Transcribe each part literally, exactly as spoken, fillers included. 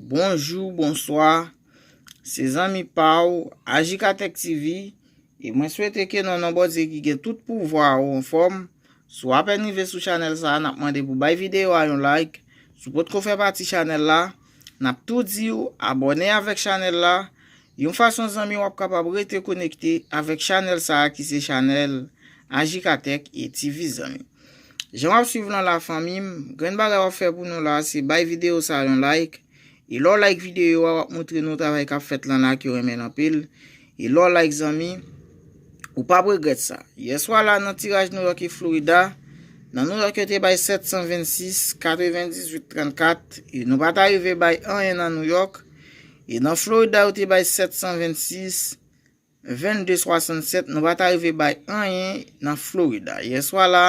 Bonjou, bonswa. Se zanmi pa w, Ajikatèk T V, e mwen swete ke nan non Bondye ki gen tout pouvwa ou anfòm. Si w apèn rive sou chanèl sa a, n ap mande pou bay videyo a yon like. Si w potko fè pati chanèl la, n ap tou di w abòne avèk chanèl la. Yon fason zanmi w ap kapab rete konekte avèk chanèl sa a ki se chanèl Ajikatèk e T V zanmi. Jan w ap swiv lan la fanmi m, grenn bagay w ap fè pou nou la se bay videyo sa a yon like. E lè w like videyo a, w ap montre nou travay k ap fèt lan la ke w renmen l anpil. E lè w like zanmi, ou p ap regrèt sa. Yèswa la nan tiraj New York e Florida, nan New York yo te bay sèt san vennsis, katrevendizuit trannkat, e nou pa ta rive bay anyen nan New York. E nan Florida yo te bay sèt san vennsis, vennde swasannsèt, nou pa ta rive bay anyen nan Florida. Yèswa la,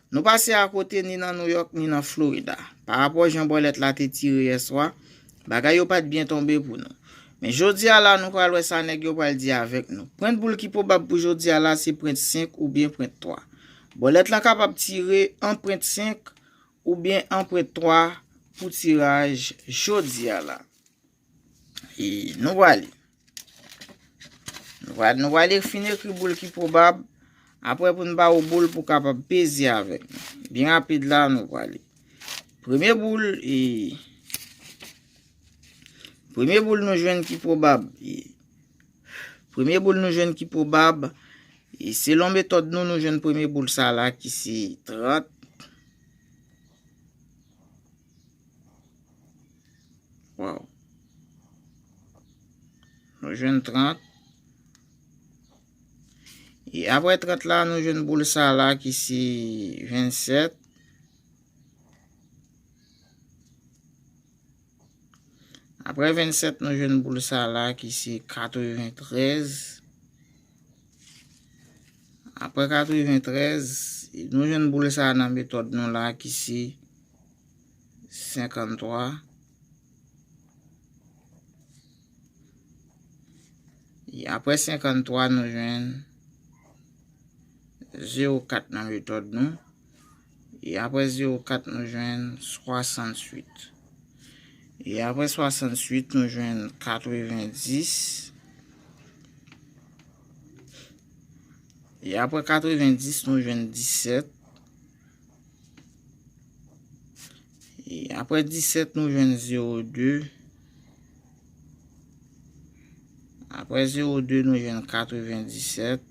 nou pase akote ni nan New York ni nan Florida. Pa rapò jan bòlèt la te tire yèswa, bagay yo pa t byen tonbe pou nou. Men jodi a la, nou pral wè sa nèg yo pral di avèk nou. Pwent boul ki pwobab pou jodi a la, se pwent senk oubyen pwent twa. Bòlèt la kapab tire an pwent senk oubyen an pwent twa pou tiraj jodi a la. E nou prale. Nou prale, nou prale fin ekri boul ki pwobab. Apre pou n ba ou boul pou kapab peze avèk nou. Byen rapid la, nou prale. Premye boul, e, premye boul nou jwenn ki pwobab. E, premye boul nou jwenn ki pwobab. E, selon metòd nou, nou jwenn premye boul sa la ki se trant. Waw. Nou jwenn trant. E apre trant la, nou jwenn boul sa la ki se vennsèt. Apre vennsèt, nou jwenn boul sa la ki se katreventrèz. Apre katreventrèz, nou jwenn boul sa nan metòd nou la ki se senkanntwa. E apre senkanntwa, nou jwenn zewo kat nan metòd nou. E apre zewo kat, nou jwenn swasantuit. E apre swasantuit, nou jwenn katrevendis. E apre katrevendis, nou jwenn disèt. E apre disèt, nou jwenn zewo de. Apre zewo de, nou jwenn katrevendisèt.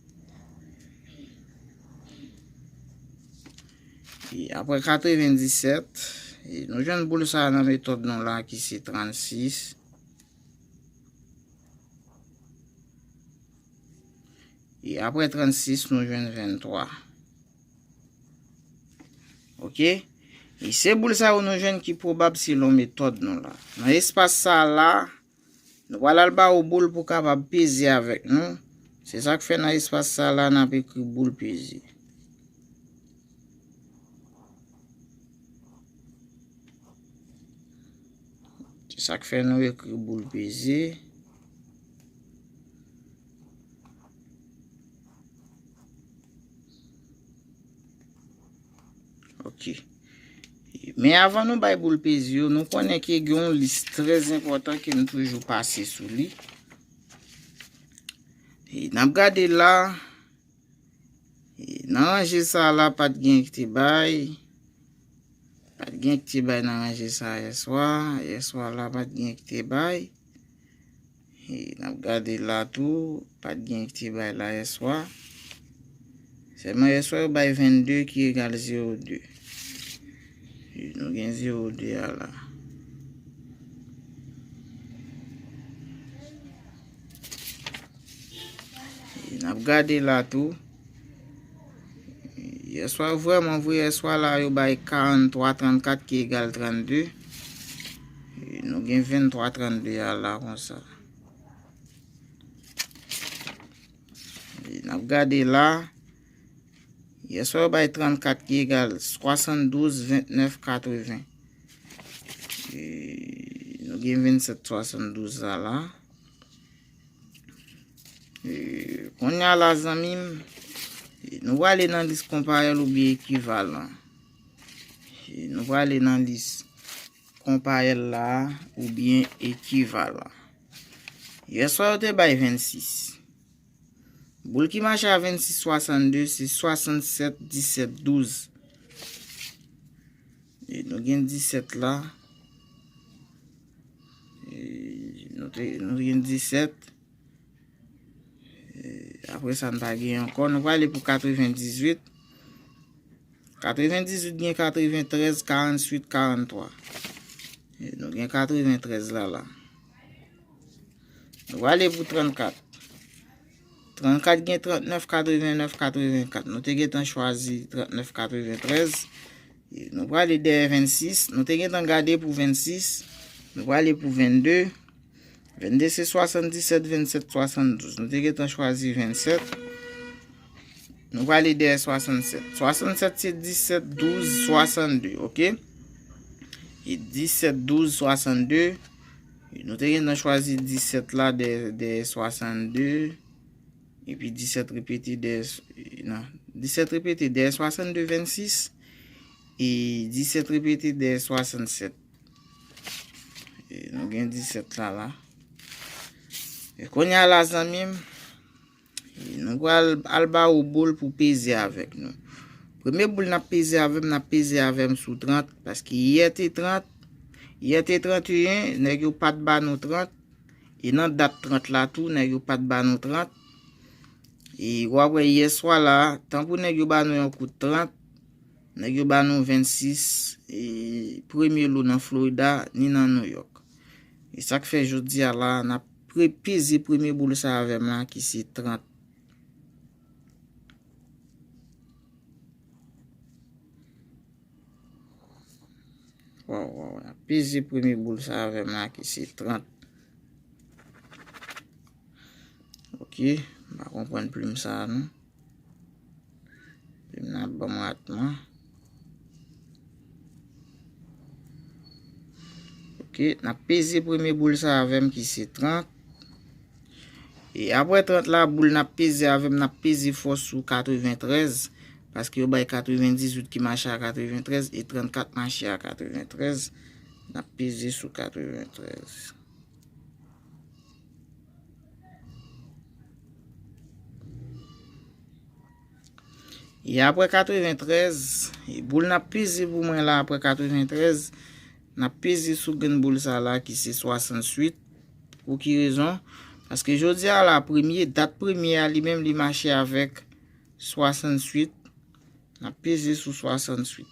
E apre katrevendisèt, e nou jwenn boul sa a nan metòd nou la ki se trannsis. E apre trannsis, nou jwenn venntwa. Oke? E se boul sa yo nou jwenn ki pwobab selon metòd nou la. Nan espas sa la, nou pral al ba ou boul pou kapab peze avèk nou. Se sa k fè nan espas sa la, n ap ekri boul peze. Se sa k fè nou ekri boul peze. Oke. Men avan nou bay boul peze yo, nou konnen ke gen yon lis trè enpòtan ke m toujou pase sou li. E n ap gade la. E nan ranje sa la, pa t gen ki te bay. Pa t gen ki te bay nan ranje sa yèswa. Yèswa la, pa t gen ki te bay. E n ap gade la tou, pa t gen ki te bay la yèswa. Sèlman yèswa yo bay vennde ki egal zewo de. E nou gen zewo de a la. E n ap gade la tou. Yèswa vrèman vre, yèswa la yo bay karanntwa trannkat ki egal trannde. E nou gen venntwa trannde a la konsa. E n ap gade la. Yèswa yo bay trannkat ki egal swasanndouz vennèf katreven. E nou gen vennsèt swasanndouz la la. E kounye a la, zanmi m, e nou prale nan lis konparèl oubyen ekivalan. E nou prale nan lis konpayèl la oubyen ekivalan. Yèswa yo te bay vennsis. Boul ki mache a vennsis swasannde, se swasannsèt, disèt, douz. E nou gen disèt la. E nou te, nou gen disèt. E apre sa, n pa gen ankò. Nou prale pou katrevendizuit. Katrevendizuit gen katreventrèz, karantuit, karanntwa. E nou gen katreventrèz la, la. Nou prale pou trannkat. Trannkat gen trannèf, katrevennèf, katrevenkat. Nou te gentan chwazi trannèf, katreventrèz. E nou prale dèyè vennsis. Nou te gentan gade pou vennsis. Nou prale pou vennde. Vennde se swasanndisèt, vennsèt, swasanndouz. Nou te gentan chwazi vennsèt. Nou prale dèyè swasannsèt. Swasannsèt se disèt, douz, swasannde, oke? E disèt, douz, swasannde. E nou te gentan chwazi disèt la dèyè, dèyè swasannde. Epi disèt repete dèyè, non, disèt repete dèyè swasannde, vennsis. E disèt repete dèyè swasannsèt. E nou gen disèt la, la. E kounye a la, zanmi m, e nou pral al ba ou boul pou peze avèk nou. Premye boul n ap peze avè m, n ap peze avè m sou trant, paske yè te trant, yè te tranteyen, nèg yo pa t ba nou trant, e nan dat trant la tou, nèg yo pa t ba nou trant. E w ap wè yèswa la, tankou nèg yo ba nou yon kout trant, nèg yo ba nou vennsis, e premye lo nan Florida, ni nan New York. E sa k fè jodi a la, n ap pre-, peze premye boul sa avè m la, ki se trant. Waw, waw, n ap peze premye boul sa avè m la, ki se trant. Oke, m pa konprann plim sa a, non. Plim nan ap ban m ratman. Oke, n ap peze premye boul sa avè m ki se trant. E apre trant la, boul n ap peze avè m, n ap peze fò sou katreventrèz. Paske yo bay katrevendizuit ki mache a katreventrèz e trannkat mache a katreventrèz. N ap peze sou katreventrèz. E apre katreventrèz, e boul n ap peze pou mwen la apre katreventrèz, n ap peze sou grenn boul sa la ki se swasanntuit. Pou ki rezon? Paske jodi a la, premye, dat premye a li menm li mache avèk swasanntuit. N ap peze sou swasanntuit.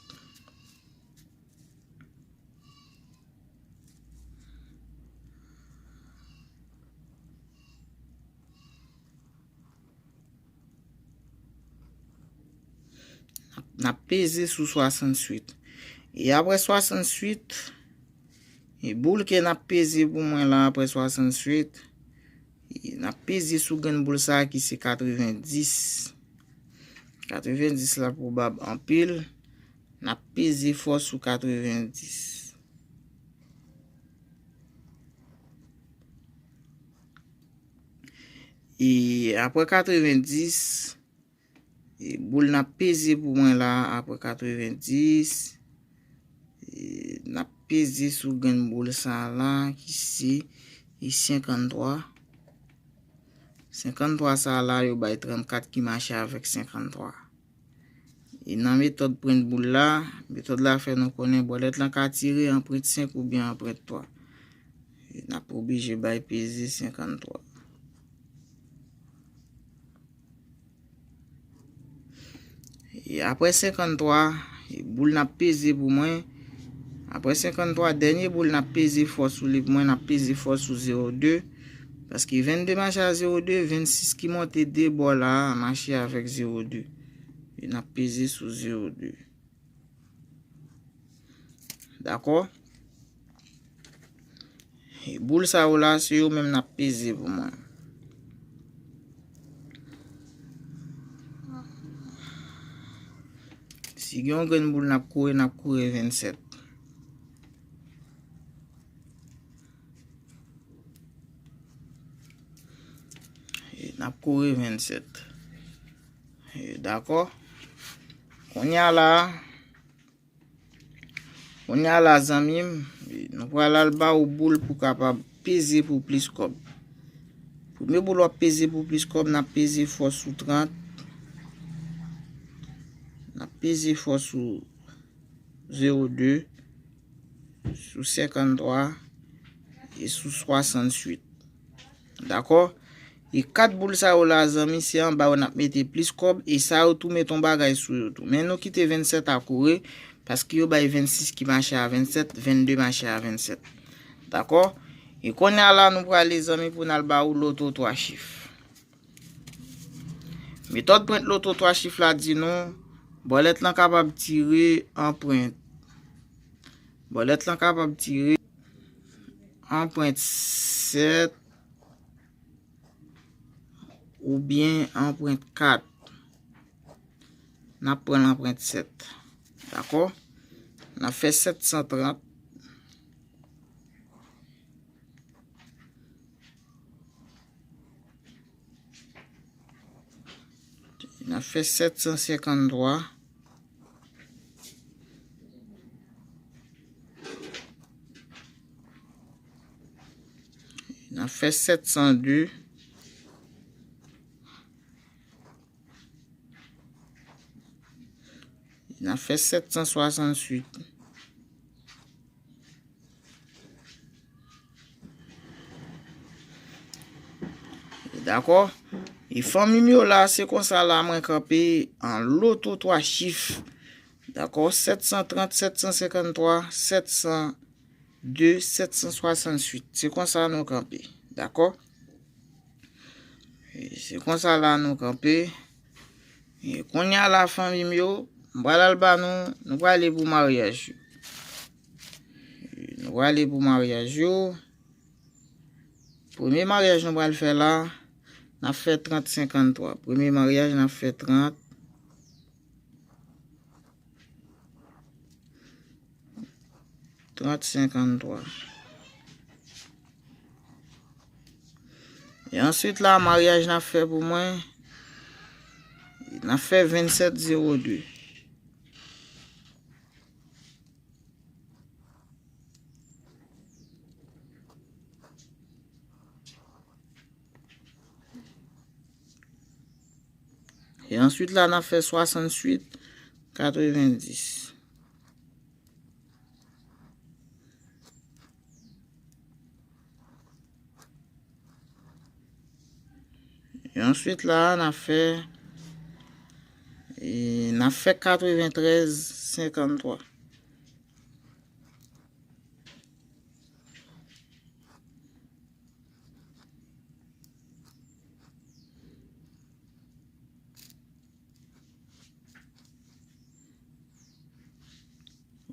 N ap peze sou swasanntuit. E apre swasanntuit, e boul ke n ap peze pou mwen la apre swasanntuit, e n ap peze sou grenn boul sa a ki se katrevendis. Katrevendis la pwobab anpil. N ap peze fò sou katrevendis. E apre katrevendis, e boul n ap peze pou mwen la, apre katrevendis, e n ap peze sou grenn boul sa la, ki se, e senkanntwa. Senkanntwa sa la, yo bay trannkat ki mache avèk senkanntwa. E nan metòd prent boul la, metòd la fè nou konnen bòlèt lan ka tire anprent senk oubyen anprent twa. E n ap oblije bay peze senkanntwa. E apre senkanntwa, e boul n ap peze pou mwen. Apre senkanntwa, dènye boul n ap peze fò sou li pou mwen, n ap peze fò sou zewo de. Paske vennde mache a zewo de, vennsis ki monte de bò la a mache avèk zewo de. E n ap peze sou zewo de. Dakò? E boul sa yo la, se yo menm n ap peze pou mwen. Si gen yon grenn boul n ap kore, n ap kore vennsèt. E n ap kore vennsèt. E dakò? Kounye a la, kounye a la, zanmi m, Nou pral al ba ou boul pou kapab peze pou plis kòb. Premye boul w ap peze pou plis kòb, n ap peze fò sou trant. N ap peze fò sou zewo de, sou senkanntwa e sou swasantuit. Dakò? E kat boul sa yo la, zanmi, se anba yo n ap mete plis kòb, e sa yo tou met yon bagay sou yo tou. Men nou kite vennsèt a kouri, paske yo bay vennsis ki mache a vennsèt, vennde mache a vennsèt. Dakò? E kounye a la, nou prale, zanmi, pou n al ba ou loto twa chif. Metòd pwent loto twa chif la di nou, bòlèt lan kapab tire anpwent. Bòlèt lan kapab tire anpwent sèt oubyen anpwent kat. N ap pran anpwent sèt. Dakò? N ap fè sèt san trant. N ap fè sèt san senkanntwa. N ap fè sèt san de. N ap fè sèt san swasantuit. Dakò? E fanmi m yo la, se konsa la mwen kanpe an loto twa chif. Dakò? Sèt san trant, sèt san senkanntwa, sèt san de, sèt san swasantuit. Se konsa nou kanpe. Dakò? E se konsa la nou kanpe. E kounye a la, fanmi m yo, m pral al ba nou, nou prale pou maryaj yo. E nou prale pou maryaj yo. Premye maryaj nou pral fè la, n ap fè trant senkanntwa. Premye maryaj, n ap fè trant. Trant senkanntwa. E answit la, maryaj n ap fè pou mwen, n ap fè vennsèt zewo de. E answit la, n ap fè swasantuit katrevendis. E answit la, n ap fè, e, n ap fè katreventrèz senkanntwa.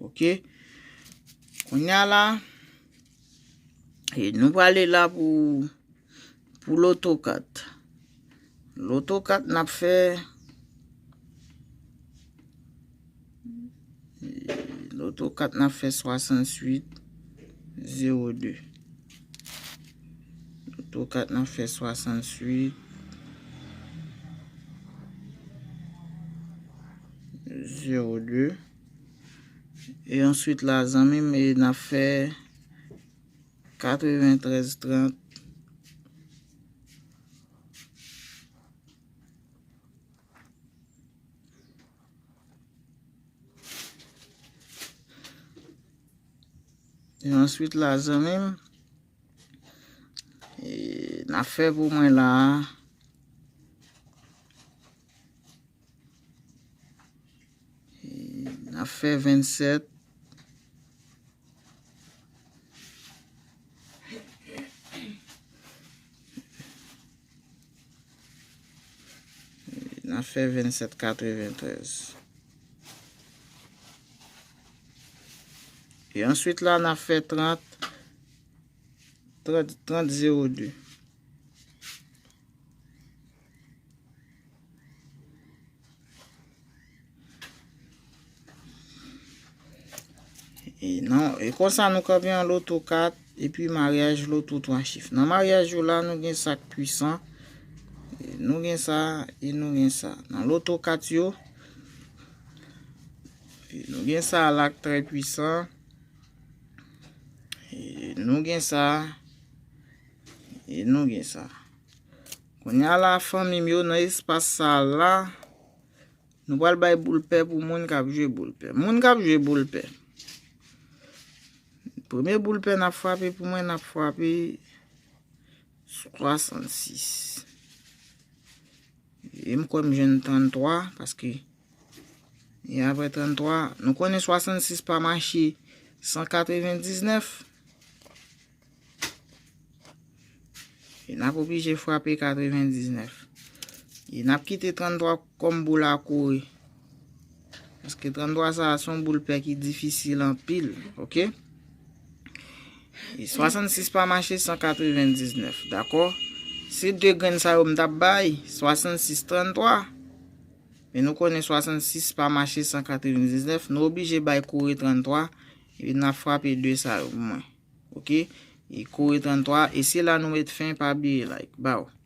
Ok. Kounye a la, e nou prale la pou, pou loto kat. Loto kat n ap fè, loto kat n ap fè swasantuit zewo de. Loto kat n ap fè swasantuit zewo de. E answit la, zanmi m, e n ap fè katreventrèz trant. E answit la, zanmi m, e n ap fè pou mwen la a. E n ap fè vennsèt. N ap fè vennsèt katreventrèz. E answit la, n ap fè trant, trant, trant zewo de. E nan, e konsa nou kanpe an loto kat, epi maryaj loto twa chif. Nan maryaj yo la, nou gen sa k pwisan, e nou gen sa, e nou gen sa. Nan loto kat yo, e nou gen sa la k trè pwisan. Nou gen sa. E nou gen sa. Kounye a la, fanmi m yo, nan espas sa la, nou pral bay boul pè pou moun k ap jwe boul pè. Moun k ap jwe boul pè. Premye boul pè n ap frape pou mwen, n ap frape swasannsis. E m kwè m jwenn tranntwa, paske e apre tranntwa, nou konnen swasannsis pa mache san katrevendiznèf. E n ap oblije frape katrevendiznèf. E n ap kite tranntwa kòm boul a kouri. Paske tranntwa sa a se yon boul pè ki difisil anpil, oke? E swasannsis pa mache san katrevendiznèf, dakò? Se de grenn sa yo m t ap bay, swasannsis, tranntwa. Men nou konnen swasannsis pa mache san katrevendiznèf, nou oblije bay kouri tranntwa, epi n ap frape de sa yo pou mwen. Oke? E kouri tranntwa, e se la nou met fen, pa bliye like, baw.